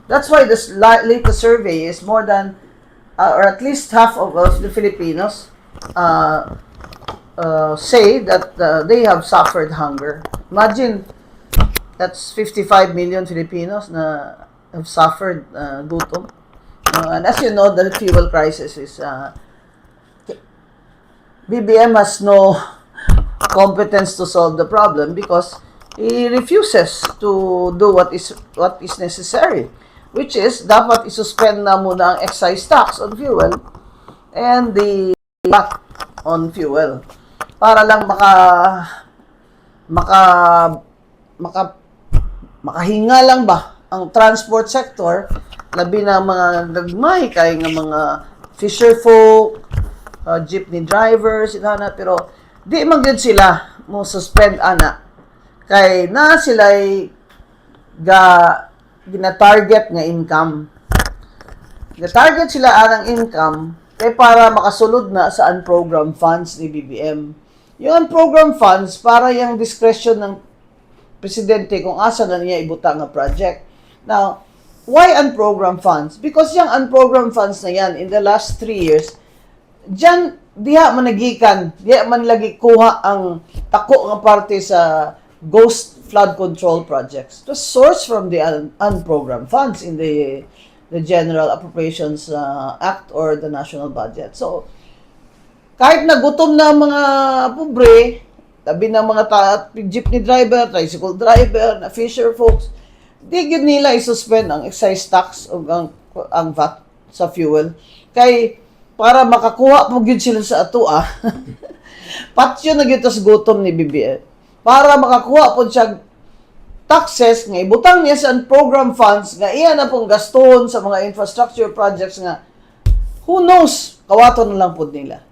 That's why this latest survey is more than or at least half of us, the Filipinos, say that they have suffered hunger. Imagine, that's 55 million Filipinos na have suffered gutom. And as you know, the fuel crisis is BBM has no competence to solve the problem because he refuses to do what is necessary, which is dapat isuspend na muna ang excise tax on fuel and the VAT on fuel para lang maka maka maka makahinga lang ba ang transport sector, labi na mga gagmay kay nga mga fisher folk, jeepney drivers ana. Pero di man gyud sila mo suspend ana kay na sila ga gina-target nga income. Ga-target sila anang income kay para makasulod na sa unprogrammed funds ni BBM. Yung unprogrammed funds, para yung discretion ng presidente kung asa na niya ibutang nga project. Now, why unprogrammed funds? Because yung unprogrammed funds na yan, in the last 3 years, diyan, diha man nagikan, diha man lagi kuha ang dako nga parte sa ghost flood control projects. It was sourced from the unprogrammed funds in the General Appropriations Act or the national budget. So, kahit nagutom na ang mga pobre, labi ng mga jeepney driver, tricycle driver, na fisher folks, di gyud nila i-suspend ang excise tax o ang VAT sa fuel. Kay para makakuha po gyud sila sa atoa. Patyo na gyud tas gutom ni BBM. Para makakuha po siya taxes nga ibutang niya sa unprogrammed funds nga iya na pong gastuhon sa mga infrastructure projects nga who knows, kawaton na lang pod nila.